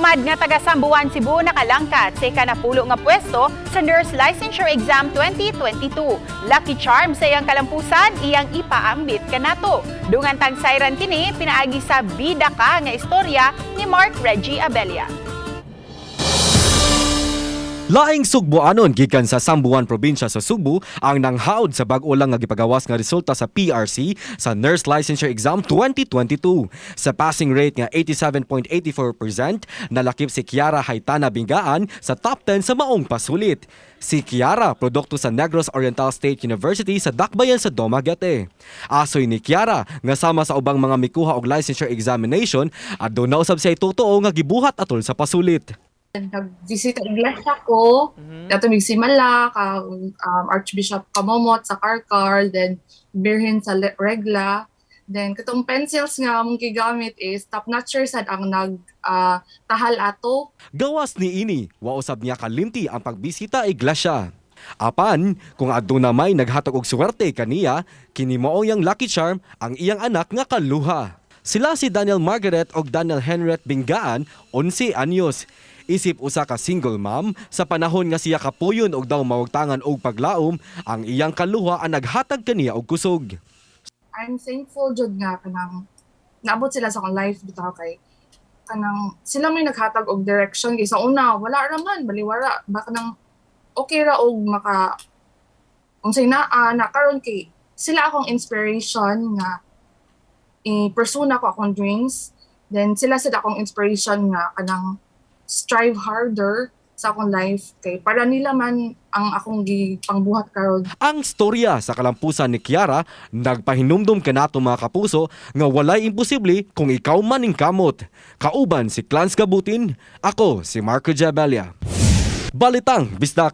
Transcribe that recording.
Lumad nga taga Samboan, Cebu, nakalangkat sa ikanapulo nga pwesto sa Nurse Licensure Exam 2022. Lucky charm sa iyang kalampusan, iyang ipaambit kanato. Dungan tang sayran kini pinaagi sa Bida Ka nga istorya ni Mark Reggie Abella. Laing Sugbuanon gikan sa Samboan, probinsya sa Sugbo, ang nanghaod sa bag-o lang nga gipagawas nga resulta sa PRC sa Nurse Licensure Exam 2022. Sa passing rate nga 87.84%, nalakip si Kiara Haitana Bingaan sa top 10 sa maong pasulit. Si Kiara, produkto sa Negros Oriental State University sa Dakbayan sa Dumaguete. Asoy ni Kiara nga sama sa ubang mga mikuha og licensure examination, aduna usab siya totoo nga gibuhat atol sa pasulit. Nag-visit sa iglesia ko, mm Simala, kang Archbishop Camomot sa Carcar, then Birhen sa Regla. Then katong pencils nga among gigamit is top notcher sad ang nag tahal ato. Gawas ni ini, wa usab niya kalimti ang pagbisita iglesia. Apan, kung aduna may naghatag og suwerte kaniya, kini mao iyang lucky charm, ang iyang anak nga kaluha. Sila si Daniel Margaret og Daniel Henret Bingaan, 11 anyos. Isip usa ka single mom, sa panahon nga siya kapuyon og daw mawagtangan og paglaom, ang iyang kaluha ang naghatag kaniya og kusog. I'm thankful jud nga kanang naabot sila sa akong life bitaw, kay kanang sila may naghatag og direction, kay sa una wala ra man, baliwara ba, kanang okay ra og maka unsay naa na karon, kay sila akong inspiration nga i-pursue na ko akong dreams. Then sila sila akong inspiration nga kanang strive harder sa akong life, kay para nila man ang akong gipangbuhat karon. Ang storya sa kalampusan ni Kiara nagpahinumdum kanato, mga kapuso, nga walay imposible kung ikaw maningkamot. Kauban si Clans Gabutin, ako si Marco Jabelia. Balitang Bisdak.